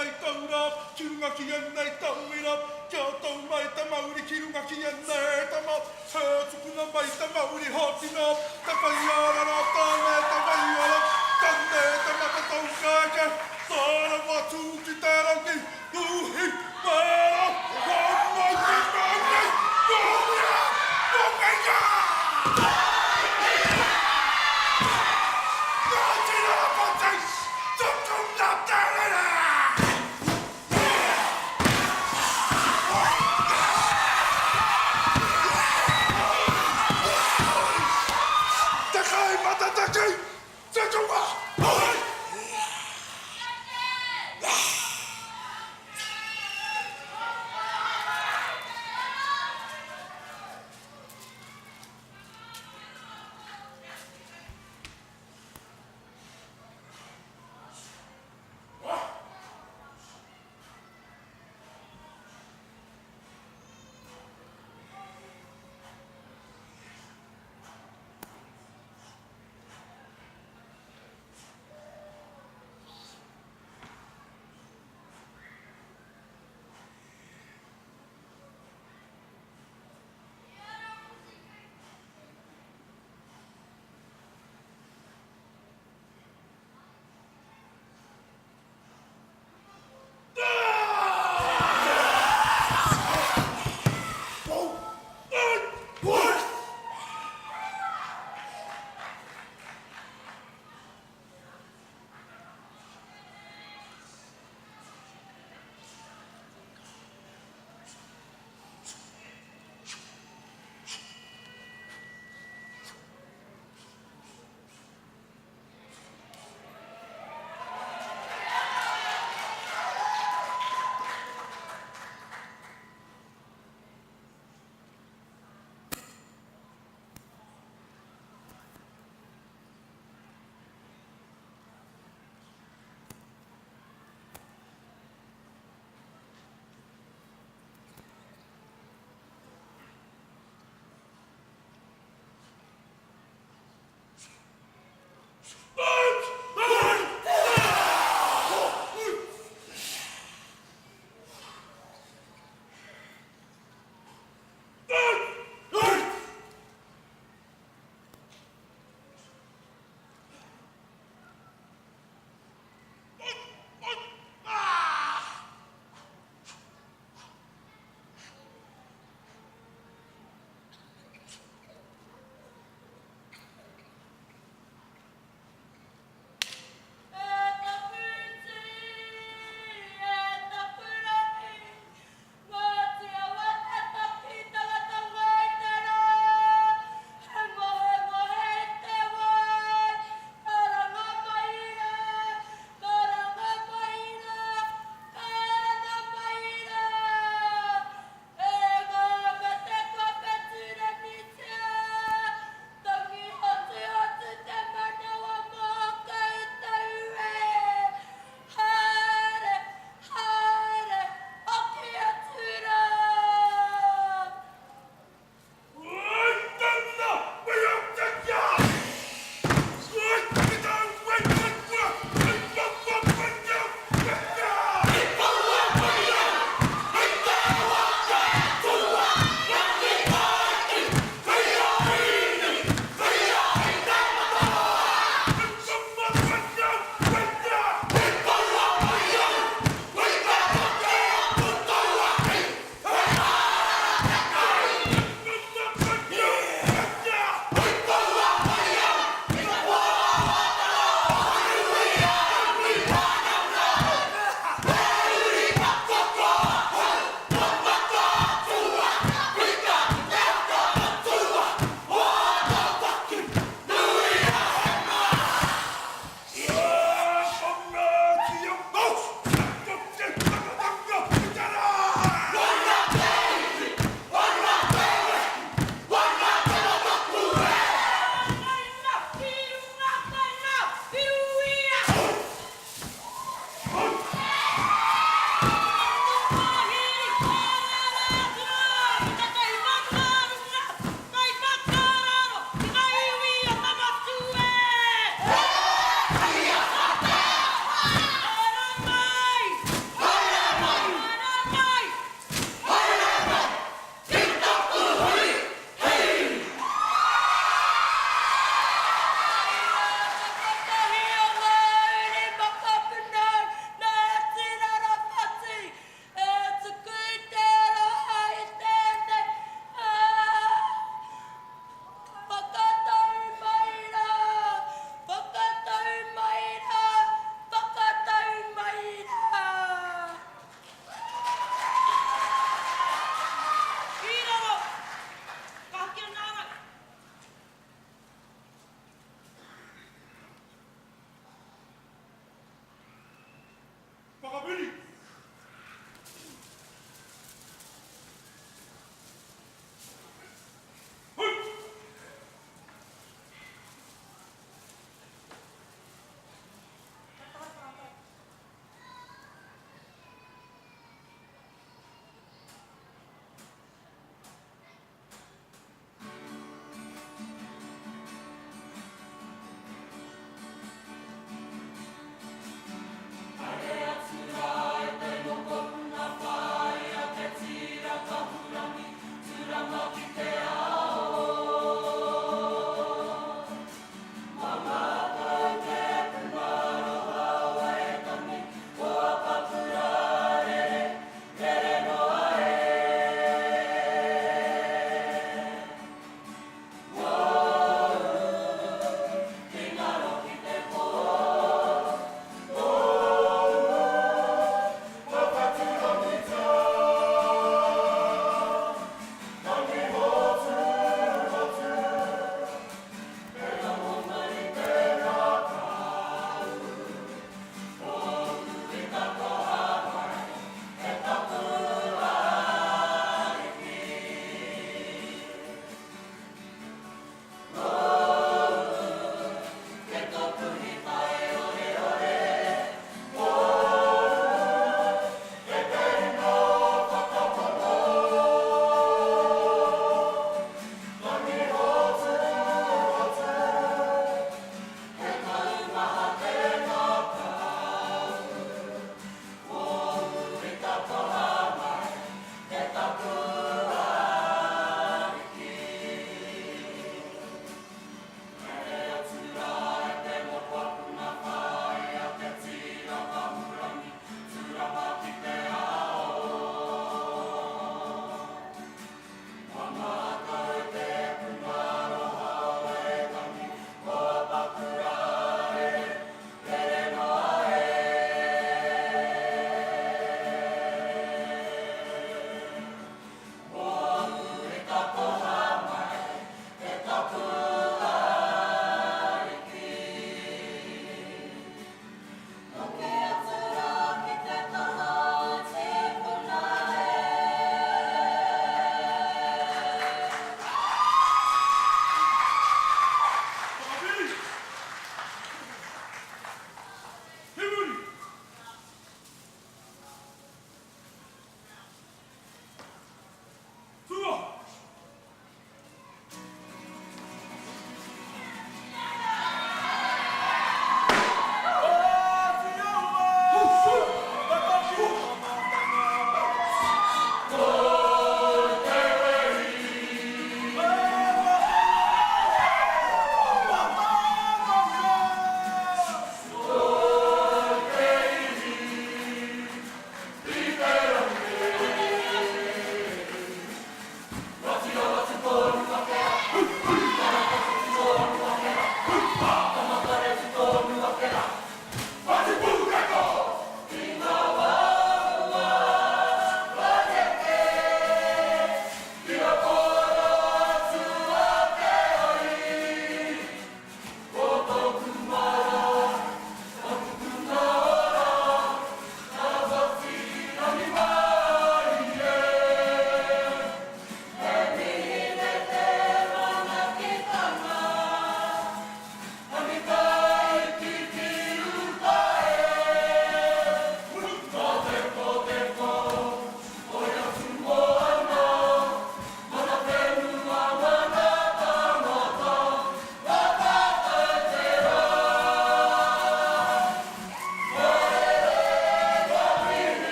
ēnei taura, ki runga ki ēnei tauira, kia tau mai te mauri ki runga ki ēnei tama, he tukuna mai te mauri hōkina, te whaiarara tāne te waiora, tane te mata taukēke, tārawa tū ki te rangi, uhi, wera, hōmai te mauri, pōngia, pōngia! Ngāti Rarapati, tukuna te rere! Te kai matataki, tukuna!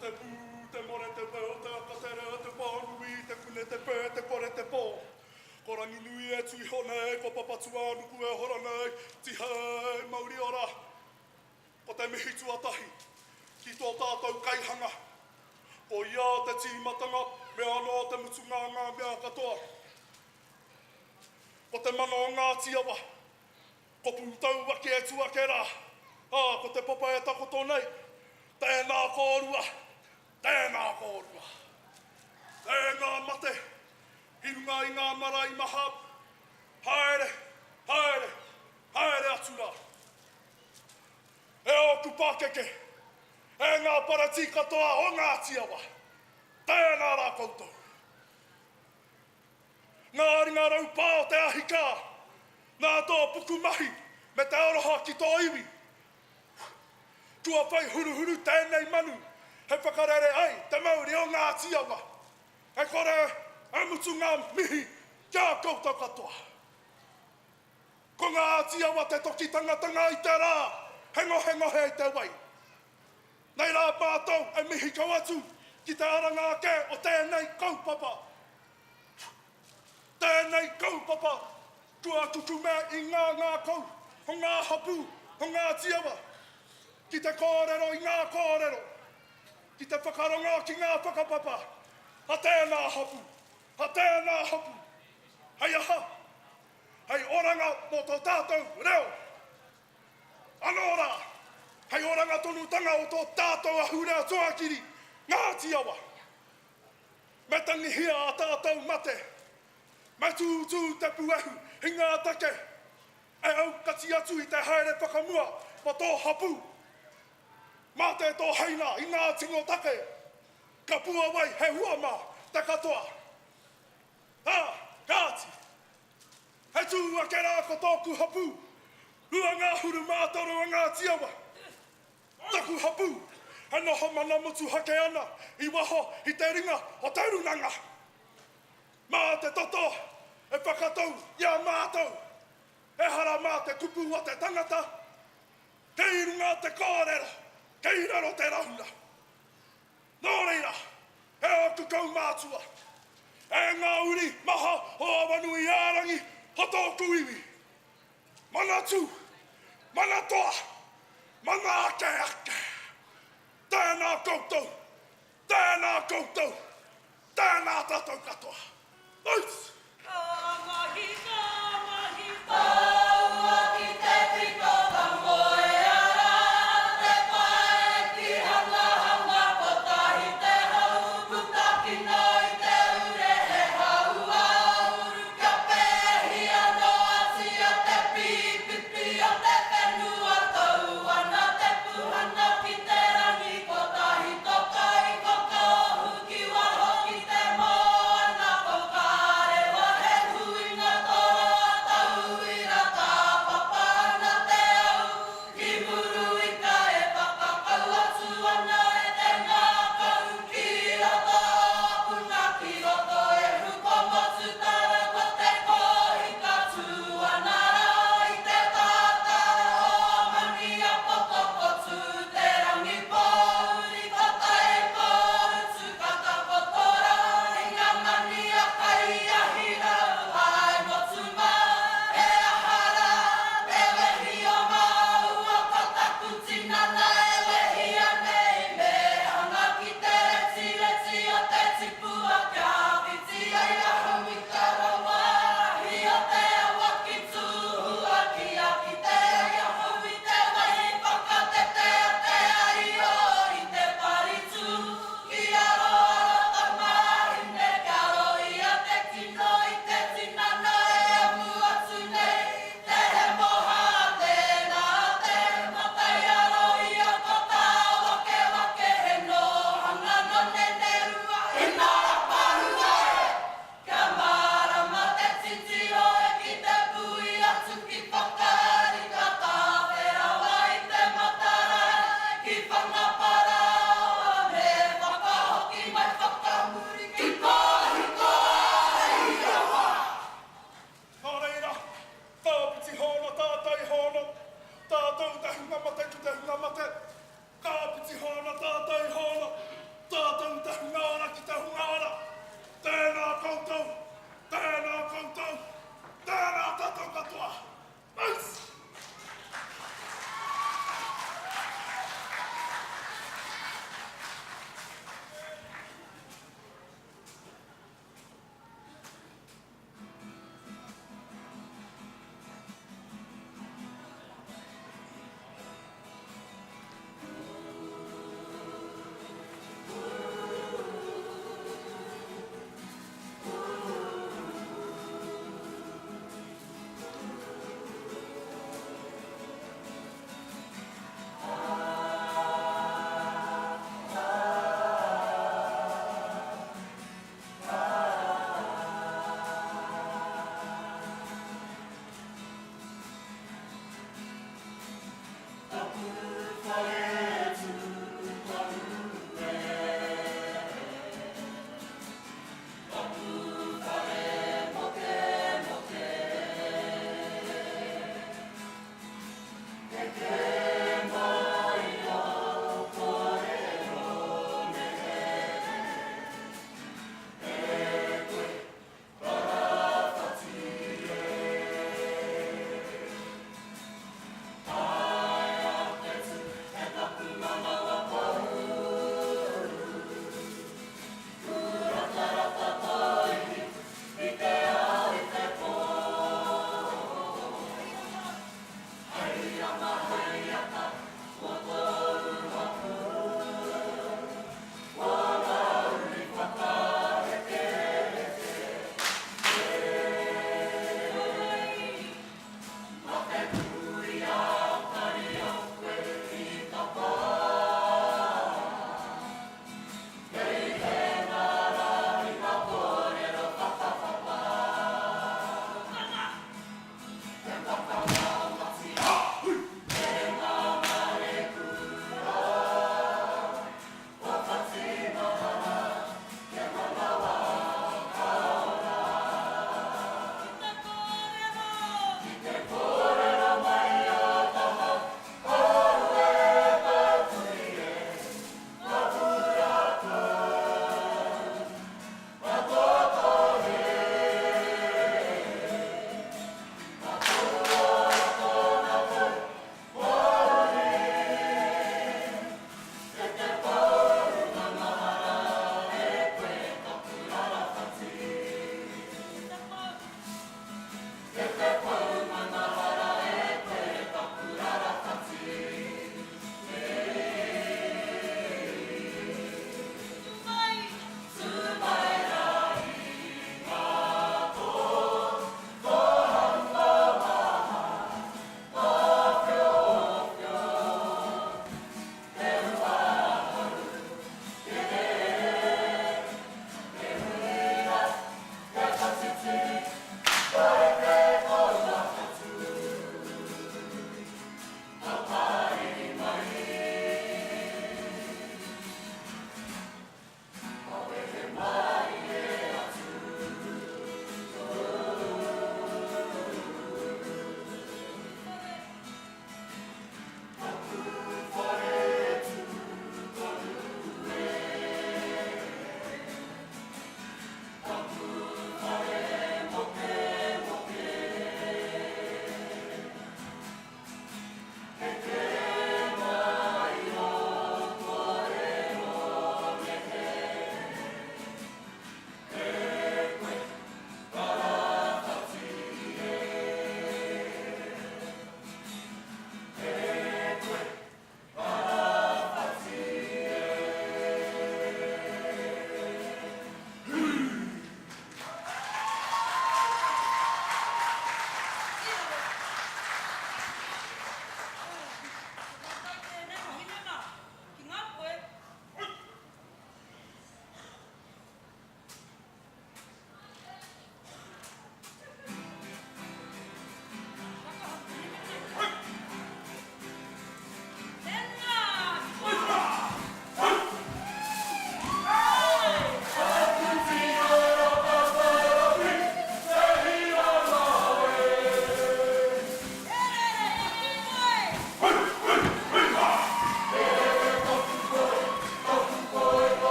te pū, te more, te weo, te aka, te reo, te whānui, te kune, te pē, te kore, te pō. Ko Ranginui e tuiho nei, ko Papatūānuku e hora nei, tihei mauri ora. Ko te mihi tuatahi ki tō tātou kaihanga, ko ia te tīmatanga me anō te mutunga ngā mea katoa. Ko te mana o Ngāti Awa, ko Pūtauaki e tu ake rā, ā, ko te papa e takoto nei, tēnā kōrua, tēnā kōrua. Tēnā mate i runga i ngā marae maha, haere, haere, haere atu rā. E ōku pākeke, e ngā paratī katoa o Ngāti Awa, tēnā rā koutou. Ngā ringa raupā o te ahi kā, nā tō pukumahi me te aroha ki tō iwi. Kua whai huruhuru tēnei manu hei whakarere ai te mauri o Ngāti Awa. E kore e mutu ngā mihi ki a koutou katoa. Ko Ngāti Awa te toki tangatanga i te rā, he ngohengohe i te wai. Nei rā mātou e mihi kau atu ki te aranga ake o tēnei kaupapa. Tēnei kaupapa kua kukume i ngā ngākau o ngā hapū o Ngāti Awa ki te kōrero i ngā kōrero, ki te whakarongo ki ngā whakapapa a tēnā hapū, a tēnā hapū. Hei aha? Hei oranga mō tō tātou reo. Anō rā, hei oranga tonutanga o tō tātou ahurea tuakiri, Ngāti Awa. Me tangihia ā tātou mate, me tūtū te puehu i ngā take e aukati atu i te haere whakamua mō tō hapū. Mā te tōheina i ngā tino take, ka puawai he hua mā te katoa. Ā, kāti, he tū ake rā ko tōku hapū, Ruangāhuru-mā-toru o Ngāti Awa. Taku hapū, e noho mana motuhake ana i waho i te ringa o te runanga. Mā te toto e whakatau i a mātou, ehara mā te kupu a te tangata, kei runga te kōrero, kei raro te rahura. Nō reira, e ōku kaumātua, e ngā uri maha o Awanuiārangi o tōku iwi, mana tū, mana toa, mana ake ake! Tēnā koutou, tēnā koutou, tēnā tātou katoa. Nice! Ka mahi, ka mahi, Taua ki te pito ka moea ra te pae ki hangahanga kotahi te hau puta kino i te ure he hau auru kia pēhia noatia te pīpipi o te whenua tau ana te puhana ki te rangi kotahi to kai whakaohu ki waho ki te moana ko Kare.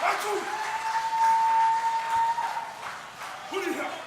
Atu! Hurihia!